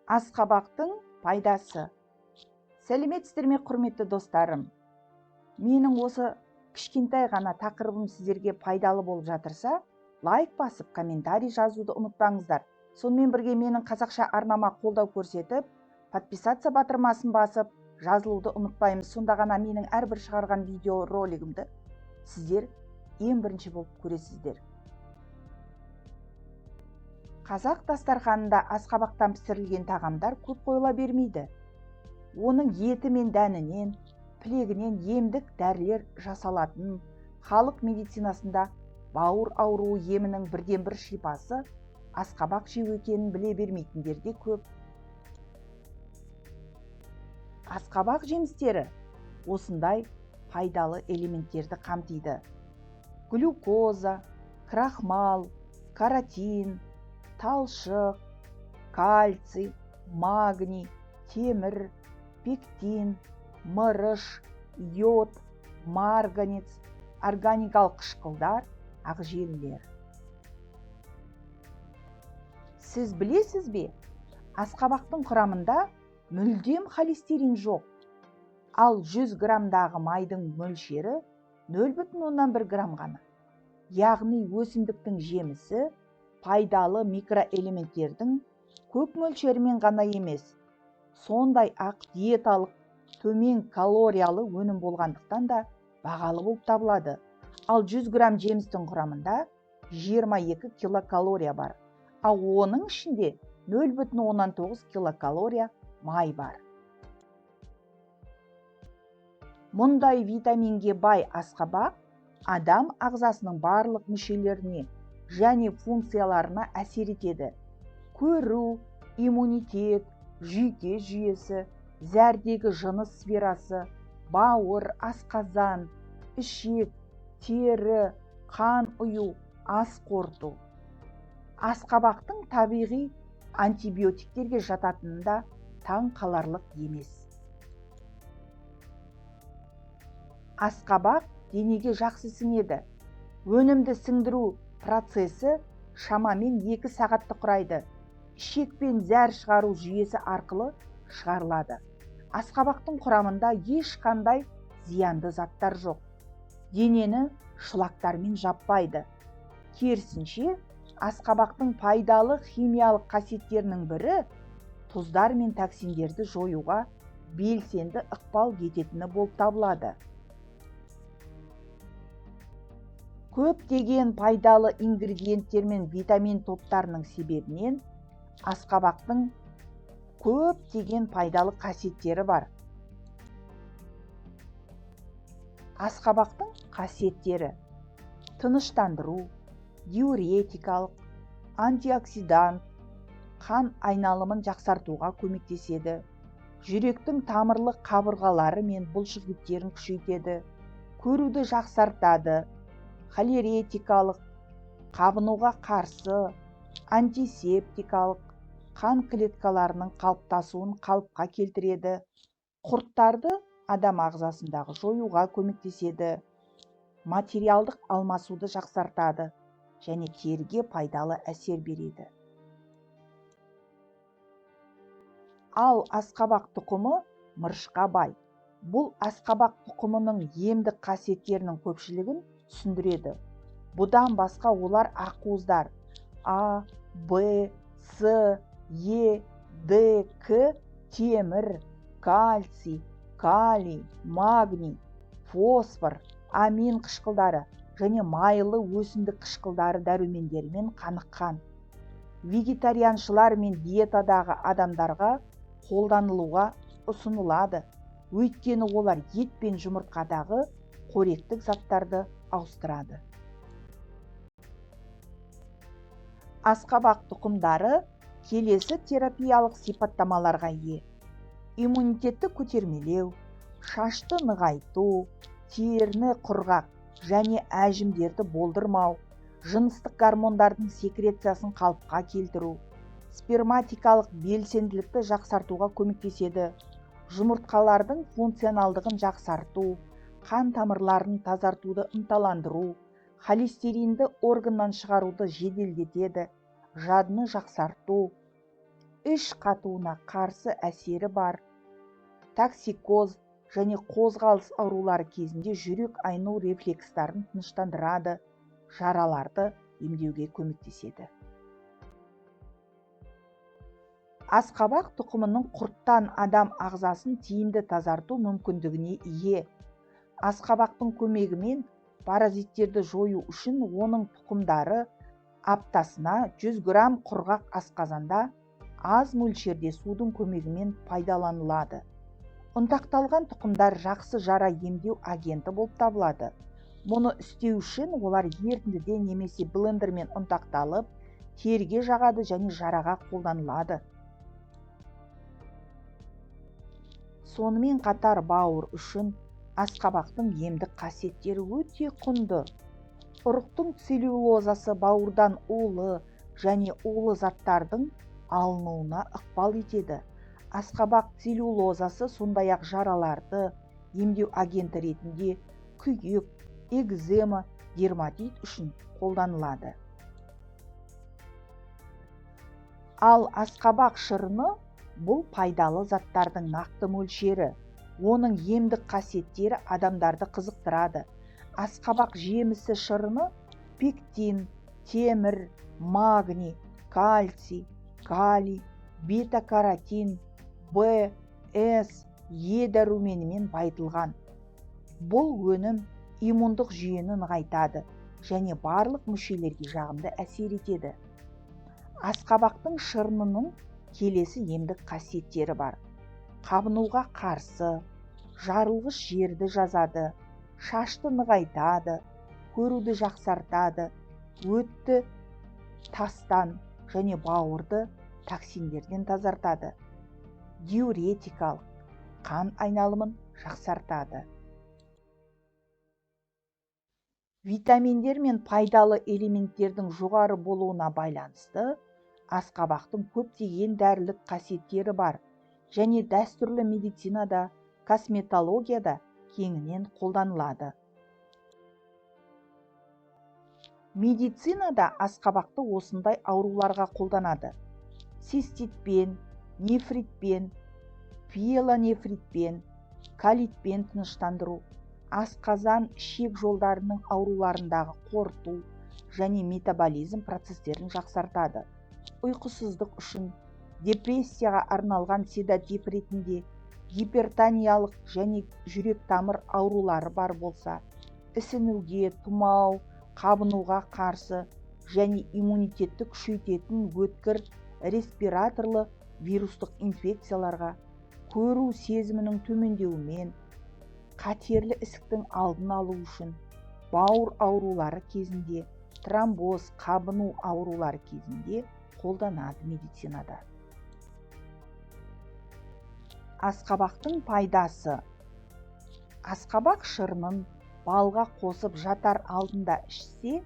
Асқабақтың пайдасы. Сәлеметсіздер ме, құрметті достарым? Менің осы кішкентай ғана тақырыбым сіздерге пайдалы болып жатырса, лайк басып, комментарий жазуды ұмытпаңыздар. Сонымен бірге менің қазақша арнама қолдау көрсетіп, подписаться батырмасын басып, жазылуды ұмытпаймыз. Сонда ғана менің әрбір шығарған видео ролигімді сіздер ең бірінші болып көресіздер. Қазақ дастарханында асқабақтан пісірілген тағамдар көп қойыла бермейді. Оның еті мен дәнінен, пілегінен емдік дәрілер жасалатын, халық медицинасында бауыр ауруы емінің бірден-бір шипасы асқабақ жеу екенін біле бермейтіндер де көп. Асқабақ жемістері осындай пайдалы элементтерді қамтиды. Глюкоза, крахмал, каротин, талшық, кальций, магний, темір, пектин, мырыш, йод, марганец, органикалық қышқылдар, ақжелілер. Сіз білесіз бе, асқабақтың құрамында мүлдем холестерин жоқ, ал 100 граммдағы майдың мөлшері 0,1 грамм ғана. Яғни өсімдіктің жемісі пайдалы микроэлементтердің көп мөлшерімен ғана емес, сондай-ақ диеталық төмен калориялы өнім болғандықтан да бағалы болып табылады. Ал 100 грамм жемістің құрамында 22 килокалория бар, ал оның ішінде 0,9 килокалория май бар. Мұндай витаминге бай асқабақ адам ағзасының барлық мүшелеріне және функцияларына әсер етеді. Көру, иммунитет, жүйке жүйесі, зәрдегі жыныс сферасы, бауыр, асқазан, ішек, тері, қан ұю, ас қорыту. Асқабақтың табиғи антибиотиктерге жататыны да таң қаларлық емес. Асқабақ денеге жақсы сіңеді. Өнімді сіңдіру процесі шамамен 2 сағатты құрайды. Ішек пен зәр шығару жүйесі арқылы шығарылады. Асқабақтың құрамында ешқандай зиянды заттар жоқ. Денені шлактармен жаппайды. Керісінше, асқабақтың пайдалы химиялық қасиеттерінің бірі тұздар мен токсиндерді жоюға белсенді ықпал ететіні болып табылады. Көптеген пайдалы ингредиенттер мен витамин топтарының себебінен асқабақтың көптеген пайдалы қасиеттері бар. Асқабақтың қасиеттері: тыныштандыру, диуретикалық, антиоксидант, қан айналымын жақсартуға көмектеседі, жүректің тамырлы қабырғалары мен бұлшық еттерін күшейтеді, көруді жақсартады, холеретикалық, қабынуға қарсы, антисептикалық, қан клеткаларының қалыптасуын қалыпқа келтіреді, құрттарды адам ағзасындағы жоюға көмектеседі, материалдық алмасуды жақсартады және теріге пайдалы әсер береді. Ал асқабақ тұқымы мырышқа бай. Бұл асқабақ тұқымының емдік қасиеттерінің көпшілігін түсіндіреді. Бұдан басқа олар ақуыздар А, Б, С, Е, Д, К, темір, кальций, калий, магний, фосфор, амин қышқылдары және майлы өсімдік қышқылдары дәрумендерімен қаныққан. Вегетарианшылар мен диетадағы адамдарға қолданылуға ұсынылады, өйткені олар ет пен жұмыртқадағы қоректік заттарды ауыстырады. Асқабақ тұқымдары келесі терапиялық сипаттамаларға ие: иммунитетті көтермелеу, шашты нығайту, теріні құрғақ және әжімдерді болдырмау, жыныстық гормондардың секрециясын қалыпқа келтіру, сперматикалық белсенділікті жақсартуға көмектеседі, жұмыртқалардың функционалдығын жақсарту, қан тамырларын тазартуды ынталандыру, холестеринді органнан шығаруды жеделдетеді, жадыны жақсарту, Іш қатуына қарсы әсері бар. Токсикоз және қозғалыс аурулары кезінде жүрек айну рефлекстарын тыныштандырады, жараларды емдеуге көмектеседі. Асқабақ тұқымының құрттан адам ағзасын тиімді тазарту мүмкіндігіне ие. Асқабақтың көмегімен паразиттерді жою үшін оның тұқымдары аптасына 100 грамм құрғақ асқазанда аз мөлшерде судың көмегімен пайдаланылады. Ұнтақталған тұқымдар жақсы жара емдеу агенті болып табылады. Мұны істеу үшін олар ерітіндіде немесе блендермен ұнтақталып, теріге жағады және жараға қолданылады. Сонымен қатар бауыр үшін асқабақтың емдік қасиеттері өте құнды. Ұрықтың целлюлозасы бауырдан улы және улы заттардың алынуына ықпал етеді. Асқабақ целлюлозасы сондай-ақ жараларды емдеу агенті ретінде күйік, экзема, дерматит үшін қолданылады. Ал асқабақ шырыны бұл пайдалы заттардың нақты мөлшері. Оның емдік қасиеттері адамдарды қызықтырады. Асқабақ жемісі шырыны пектин, темір, магний, кальций, калий, бета-каротин, Б, С, Е дәруменімен байытылған. Бұл өнім иммундық жүйені нығайтады және барлық мүшелерге жағымды әсер етеді. Асқабақтың шырынының келесі емдік қасиеттері бар. Қабынуға қарсы, жарылғыш жерді жазады, шашты нығайтады, көруді жақсартады, өтті тастан және бауырды токсиндерден тазартады, диуретикалық, қан айналымын жақсартады. Витаминдер мен пайдалы элементтердің жоғары болуына байланысты асқабақтың көптеген дәрілік қасиеттері бар және дәстүрлі медицинада, косметологияда кеңінен қолданылады. Медицинада асқабақты осындай ауруларға қолданады: циститпен, нефритпен, пиелонефритпен, колитпен тыныштандыру, асқазан ішек жолдарының ауруларындағы қорыту және метаболизм процестерін жақсартады. Ұйқысыздық үшін, депрессияға арналған седатив ретінде, гипертониялық және жүрек-тамыр аурулары бар болса, ісінуге, тұмау, қабынуға қарсы және иммунитетті күшейтетін өткір респираторлы вирустық инфекцияларға, көру сезімінің төмендеуімен, қатерлі ісіктің алдын алу үшін, бауыр аурулары кезінде, тромбоз, қабыну аурулары кезінде қолданады медицинада. Асқабақтың пайдасы. Асқабақ шырынын балға қосып жатар алдында ішсе,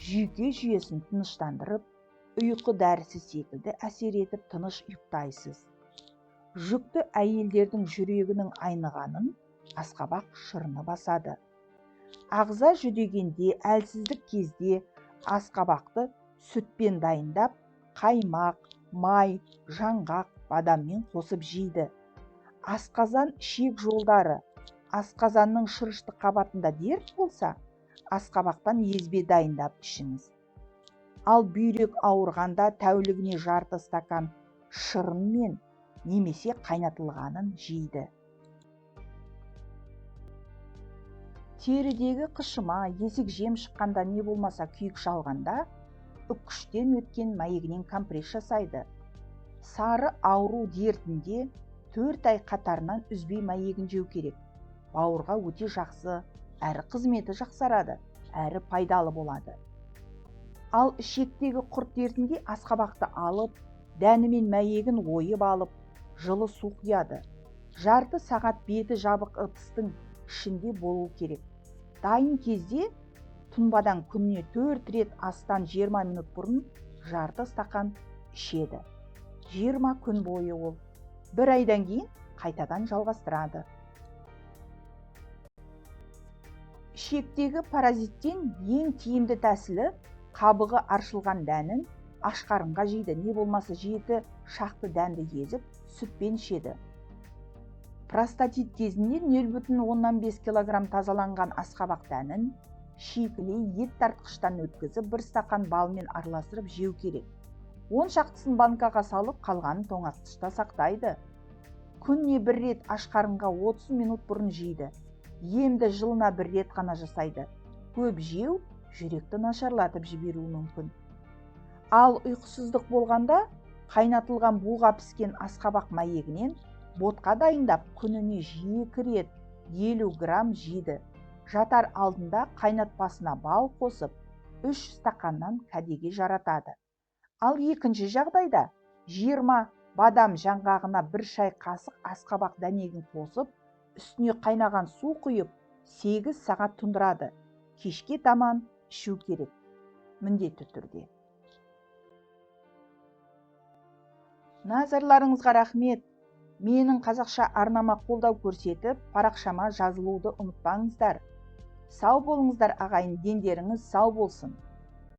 жүйке жүйесін тыныштандырып, ұйқы дәрісі секілді әсер етіп тыныш ұйықтайсыз. Жүкті әйелдердің жүрегінің айнығанын асқабақ шырыны басады. Ағза жүдегенде, әлсіздік кезде асқабақты сүтпен дайындап, қаймақ, май, жаңғақ, бадаммен қосып жейді. Асқазан ішек жолдары, асқазанның шырышты қабатында дерт болса, асқабақтан езбе дайындап ішіңіз. Ал бүйрек ауырғанда тәулігіне жарты стакан шырынмен немесе қайнатылғанын жейді. Терідегі қышыма, есек жем шыққанда не болмаса күйік шалғанда, үккіштен өткен мәйегінен компресс жасайды. Сары ауру дертінде 4 ай қатарынан үзбей мәйегін жеу керек. Бауырға өте жақсы, әрі қызметі жақсарады, әрі пайдалы болады. Ал ішектегі құрт дертінде асқабақты алып, дәні мен мәйегін ойып алып, жылы су құяды. Жарты сағат беті жабық ыдыстың ішінде болу керек. Дайын кезде тұнбадан күніне 4 рет астан 20 минут бұрын жарты стақан ішеді. 20 күн бойы ол. Бір айдан кейін қайтадан жалғастырады. Ішектегі паразиттен ең тиімді тәсілі қабығы аршылған дәнін Аш қарынға жейді, не болмаса 7 шақты дәнді езіп, сүтпен ішеді. Простатит кезінде 0,5 килограмм тазаланған асқабақ дәнін шикілей ет тартқыштан өткізіп, бір стақан балмен араластырып жеу керек. 10 шақтысын банкаға салып, қалғанын тоңазытқышта сақтайды. Күніне бір рет аш қарынға 30 минут бұрын жейді. Емді жылына бір рет қана жасайды. Көп жеу жүректі нашарлатып жіберуі мүмкін. Ал ұйқысыздық болғанда қайнатылған буға піскен асқабақ мәйегінен ботқа дайындап, күніне 2 рет 50 грамм жейді. Жатар алдында қайнатпасына бал қосып, 3 стақаннан кәдеге жаратады. Ал екінші жағдайда 20 бадам жаңғағына 1 шай қасық асқабақ дәнегін қосып, үстіне қайнаған су құйып, 8 сағат тұндырады. Кешке таман ішу керек, міндетті түрде. Назарларыңызға рахмет. Менің қазақша арнама қолдау көрсетіп, парақшама жазылуды ұмытпаңыздар. Сау болыңыздар ағайын, дендеріңіз сау болсын.